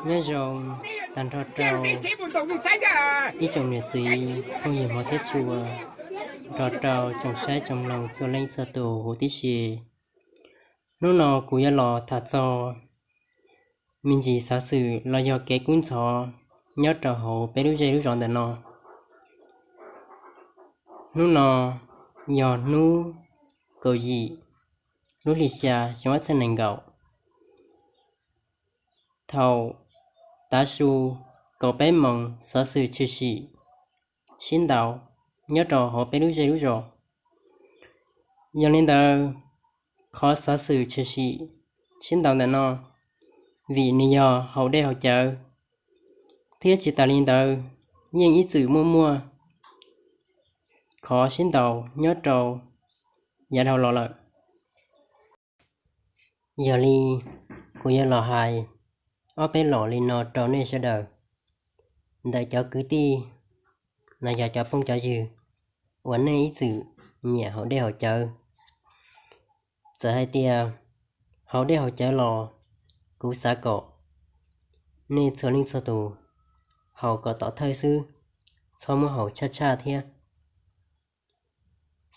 Nyob zoo tag nrho rau ib tsoom niam txiv phooj ywg hmov thiab tshua, nrog rau tsoom saib tsoom mloog txhua leej txhua tus huv tib si. Hnub no kuv yuav los tham txog me ntsis xov xwm los yog kev kub ntxhov nyob rau hauv peb lub zej lub zos ntawm no. Hnub no yog hnub kaum yim lub hli xya xyoo ob txhiab nees nkaum. Thaum tav su kaum peb moos xov xwm tshwm sim sib ntaus nyob rau hauv peb lub zej lub zos. Yog li ntawd, qhov xov xwm tshwm sim sib ntaus ntawm no vim nws yog haus dej haus cawv, thiab tsis tas li ntawd yeej ib txwm muaj muaj qhov sib ntaus nyob rau yav dhau los lawm. Yog li, kuv yuav los hais ob peb los li no rau nej sawv daws, ntawm cov kwv tij los yog cov phooj cov ywg uas nej ib txwm nyiam haus dej haus cawv. Txawm hais tias haus dej haus cawv los, kuv xav kom nej txhua leej txhua tus haus kom tom thawj xwb, txhob muab haus tshaj tshaj thiab.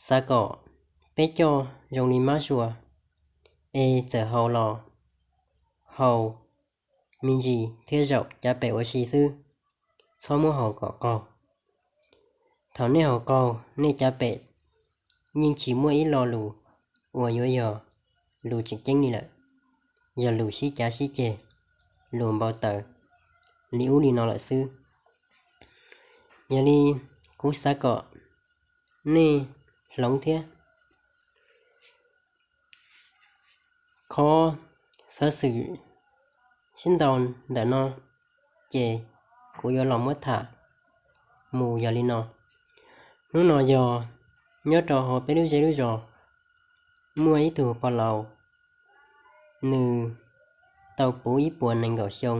Xav kom peb coj zoo li mab sua, es txawm haus los haus me ntsis thiab zaum cav pem ua si xwb, txhob muab haus kom qaug. Thaum nej haus qaug, nej cav pem yeej tsis muaj ib lo lus uas yuav yog lus tseem ceeb li lawm, yog lus sib cav sib ceg, lus npau taws li ub li no lawm xwb. Yog li, kuv xav kom nej hloov thiab. Qhov xov xwm sib ntaus ntawm no, ces kuv yuav los muab tham mus yog li no. Hnub no yog nyob rau hauv peb lub zej lub zos, muaj ib tug pog laus, nws tau puv ib puas nees nkaum xyoo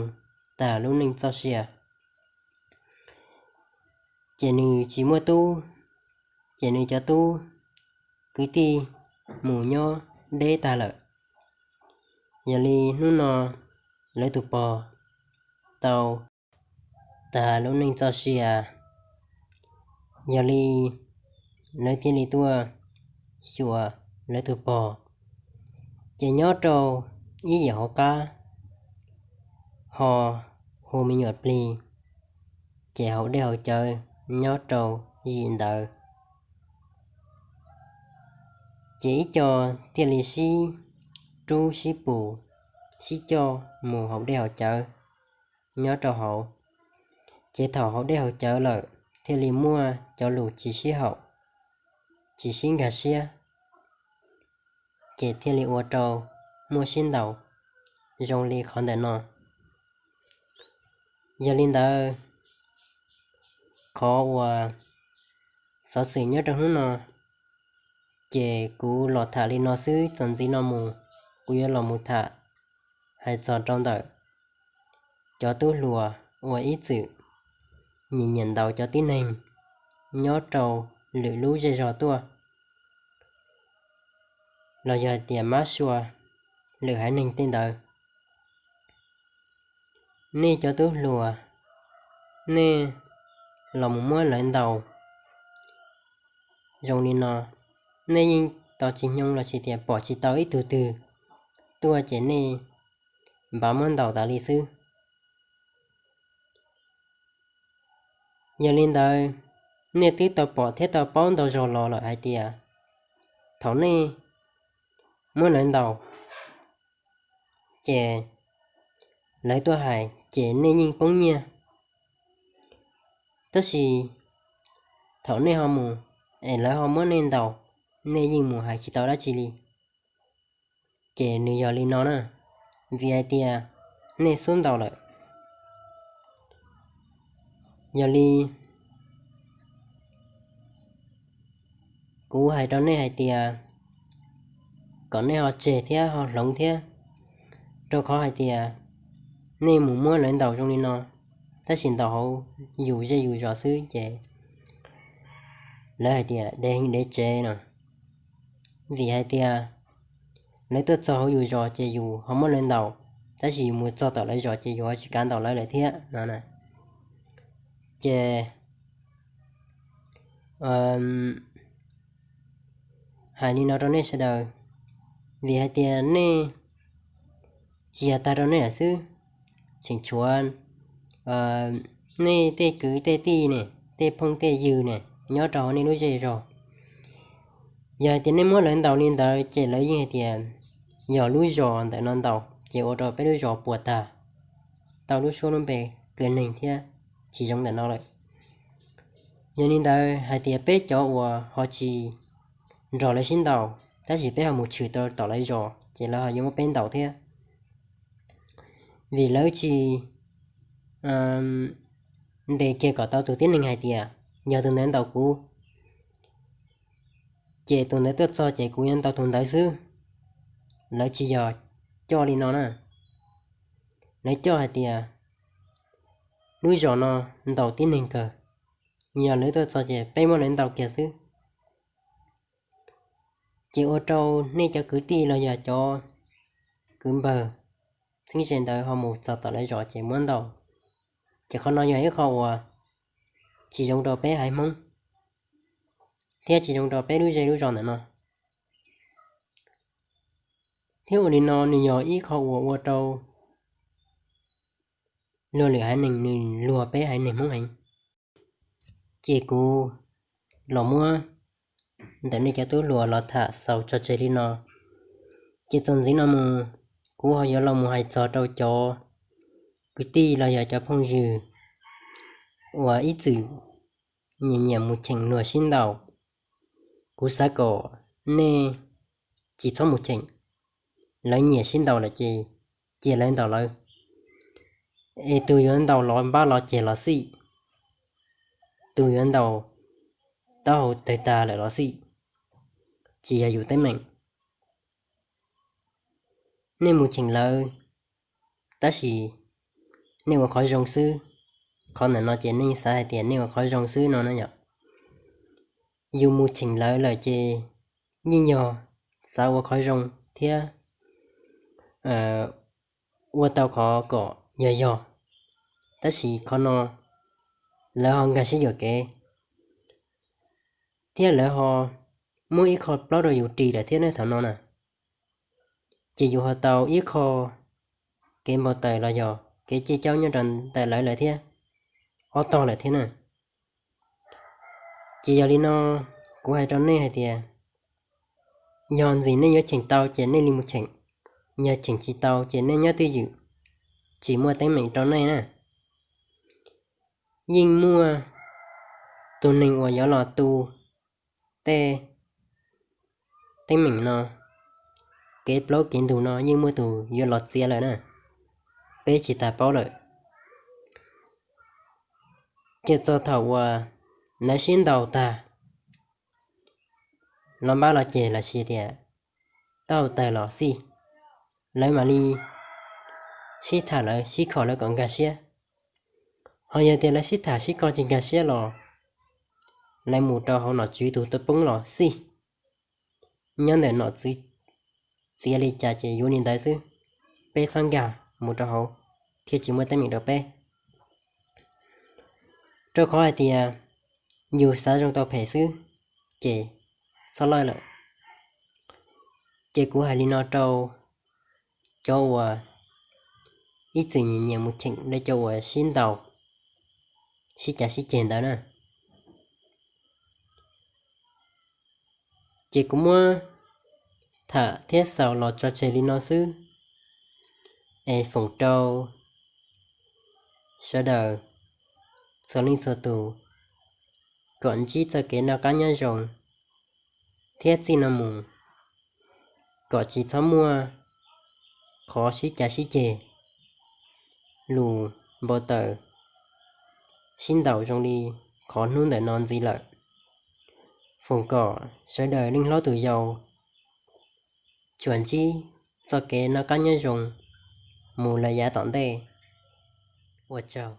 tag lub neej txoj sia, ces nws tsis muaj tub, ces nws cov tub kwv tij mus nyob deb tag lawm. Yog li hnub no lawv tus pog tau tag lub neej txoj sia, yog li lawv thiaj li tuaj xyuas lawv tus pog. Ces nyob rau ib yim hauv qab ho hu me nyuam plig, ces haus dej haus cawv nyob rau yim ntawd. Ces ib co thiaj li sib rub sib pus, sib coj mus haus dej haus cawv nyob rau hauv. Ces thaum haus dej haus cawv lawm thiaj li muaj cov lus tsis sib haum, tsis sib nkag siab, ces thiaj li ua rau muaj sib ntaus zoo li qhov ntawm no. Yog li ntawd, qhov uas xov xwm nyob rau hnub no, ces kuv los tham li no xwb. Txuas ntxiv no mus, kuv yuav los mus tham hais txog rau ntawm cov tub hluas uas ib txwm nyiam nyiam ntaus cov tib neeg nyob rau lwm lub zej zog tuaj, los yog hais tias mab sua, lwm haiv neeg tej ntawd. Nej cov tub hluas, nej los mus muab lawv ntaus zoo li no, nej yeej tos tsis nyoog los sis tias pom tsis tau ib tug twg tuaj ces nej npav muab ntaus tas li xwb. Yog li ntawd, nej twb tau pom thiab tau paub ntau zaus los lawm hais tias thaum nej muab lawv ntaus, ces lawv tuaj hais ces nej yeej poob nyiaj. Tab sis thaum nej ho mus es lawv ho muab nej ntaus, nej yeej mus hais tsis tau dab tsi li. Ces nws yog li no na, vim hais tias nej xub ntaus lawm. Yog li, kuv hais rau nej hais tias kom nej ho tseg thiab ho hloov thiab, rau qhov hais tias nej mus muab lawv ntaus zoo li no, tab sis ntaus hauv yus zej yus zos xwb ces lawv hais tias dev heev dev tsev no. Vim hais tias lawv tuaj txog hauv yus zos ces yus ho muab lawv ntaus, tab sis yus mus txog tom lawv zos ces yus ho tsis kav ntaus lawv lawm thiab no. Ces hais li no rau nej sawv daws, vim hais tias nej tsis yog tag rau nej lawm xwb, tseem tshuav nej tej kwv tej tij ne, tej phooj tej ywg ne, nyob rau hauv nej lub zej zog. Yog hais tias nej muab lawv ntaus li ntawd ces lawv yeej hais tias yog lub zos ntawm no ntaus ces ua rau peb lub zos puas tag, tau lub suab lub npe kwv neeg thiab tsis zoo ntawm no lawm. Yog li ntawd hais tias peb cov uas ho tsis nrog lawv sib ntaus tab sis peb ho mus tshwm rau tom lawv zos ces lawv ho yuav muab peb ntaus thiab. Vim lawv tsis ntes kiag kom tau tus tib neeg hais tias yog tus ntawd ntaus kuv, ces tus ntawd tuaj txog ces kuv yuav ntaus tus ntawd xwb. Lawv tsis yog coj li no na. Lawv coj hais tias lub zos no ntaus tib neeg kawg, yog lawv tuaj txog ces peb muab lawv ntaus kiag xwb. Ces ua rau nej cov kwv tij los yog cov kwv npawg txheeb ze ntawd ho mus txog tom lawv zos ces muab ntaus. Ces qhov no yog ib qho uas tsis zoo rau peb haiv Hmoob thiab tsis zoo rau peb lub zej lub zos ntawm no. Thiab ua li no nws yog ib qho uas ua rau luag lwm haiv neeg nws luag peb haiv neeg Hmoob heev. Ces kuv los muab ntawm nej cov tub hluas los tham xaus tso tseg li no. Ces txuas ntxiv no mus, kuv ho yuav los mus hais txog rau cov kwv tij los yog cov phooj ywg uas ib txwm nyiam nyiam mus cheem luag sib ntaus. Kuv xav kom nej tsis txhob mus cheem, lawv nyiam sib ntaus lawm ces cia lawv ntaus lawv. Es tus yuav ntaus los npab los ceg los xij, tus yuav ntaus taub hau tawg tag lawm los xij, tsis yog yus teeb meem. Nej mus cheem lawv, tab sis nej ua qhov zoo xwb. Qhov ntawm no ces nej xav hais tias nej ua qhov zoo xwb no na yom. Yus mus cheem lawv lawm ces yeej yog xav ua qhov zoo thiab ua tau qhov kom yog yog. Tab sis qhov no lawv ho nkag siab yuam kev, thiab lawv ho muab ib qho plaub rau yus ris lawm thiab ne thaum no na. Ces yus ho tau ib qho kev npau taws los yog kev cij caub nyob rau ntawm lawv lawm thiab, ob tog lawm thiab na. Ces yog li no, kuv hais rau nej hais tias, yog ntxim nej yuav cheem tau ces nej li mus cheem, yog cheem tsis tau ces nej nyob twj ywm, tsis muaj teeb meem rau nej na. Yeej muaj tus neeg uas yuav los tu tej teeb meem no, kev plaub kev ntug no yeej muaj tus yuav los txiav lawm na, peb tsis tas paub lawm. Ces txog thaum uas lawv sib ntaus tag, los npab los ceg los sis tias taub hau tawg los xij, lawv mam li sib tham lawv sib kho lawv kom nkag siab. Ho yog tias lawv sib tham sib kho tsis nkag siab los lawv mus rau hauv nom tswv tus tuaj poob los xij, nyob ntawm nom tswv txiav li cas ces yuav li ntawd xwb, peb txhob nkag mus rau hauv thiaj tsis muaj teeb meem rau peb. Rau qhov hais tias yus xav zoo tau phem xwb, ces txhob lawj lawm. Ces kuv hais li no rau cov uas ib txwm nyiam nyiam mus cheem lawv cov uas sib ntaus, sib cav sib ceg ntawd na. Ces kuv muab tham thiab xaus los tso tseg li no xwb, es foom rau sawv daws txhua leej txhua tus kom ntsib txoj kev noj qab nyob zoo, thiab txij no mus kom tsis txhob muaj qhov sib cav sib ceg, lus npau taws, sib ntaus zoo li qhov hnub ntawm no ntxiv lawm. Foom kom sawv daws leej hlob tus yau tsuas ntsib txoj kev noj qab nyob zoo mus lawm yav tom ntej. Ua tsaug.